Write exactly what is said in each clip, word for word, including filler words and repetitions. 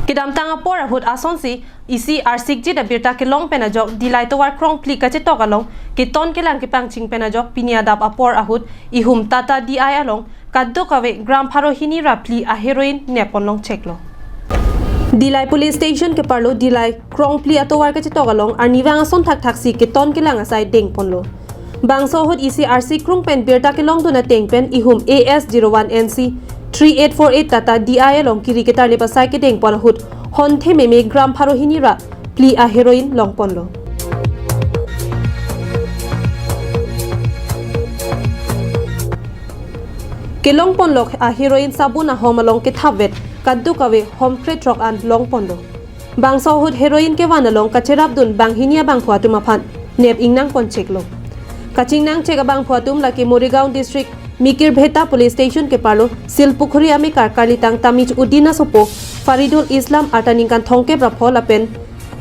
Kedamtang apor ahut asonsi isi arsikjit abirta kelong pen ajok Dillai tovar krongphli kachetok along keton kelang kepangching pen ajok pini adap apor ahut ihum Tata D I along kadokave gram pharo hini ra phli a heroin nepponlong cheklo. Dillai Police Station keparlo Dillai krongphli atovar kachetok along arnivang ason thakthaksi keton kelang asai dengponlo. Bangso ahut isi arsik krung pen birta kelongdun ateng pen ihum A S zero one N C three eight four eight Tata D I along kiri ketarlip asai kedengpon ahut honthe meme gram pharo hini ra phli a heroin longponlo. Kelongponlok a heroin sabun ahom along kethapvet kadokave hom krethrok an longponlo. Bangso ahut heroin kevan along kacherapdun banghini abangphu atum aphan nep ingnangpon cheklo. Kachingnang chek abangphu atum lake Morigaon District Mikir Bheta Police Station keparlo Silpukhuri amekar karlitang Tamij Uddin asopo, Faridul Islam arta ningkan thomkep ra pho lapen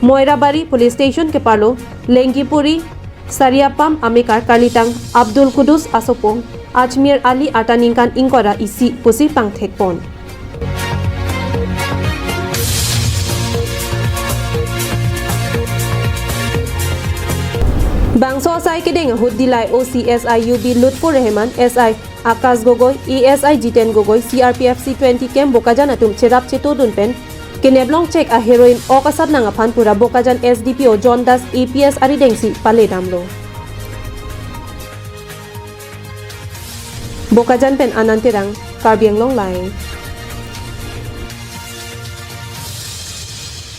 Moirabari Police Station keparlo Lengkipuri Sariapam amekar karlitang Abdul Kudus asopo, Ajmir Ali arta ningkan ingkoi ra isi pusi pangthekpon. Bangso asai kedeng ahut Dillai O C S I U B Lutfur Rehman, S I Akash Gogoi, A S I Jiten Gogoi, C R P F C twenty camp Bokajan atum cherap chetodun pen keneplong chek a heroin ok asatnang aphan pura Bokajan S D P O John Das A P S aridengsi paledamlo. Bokajan pen Anand Terang, Karbi Anglong Live.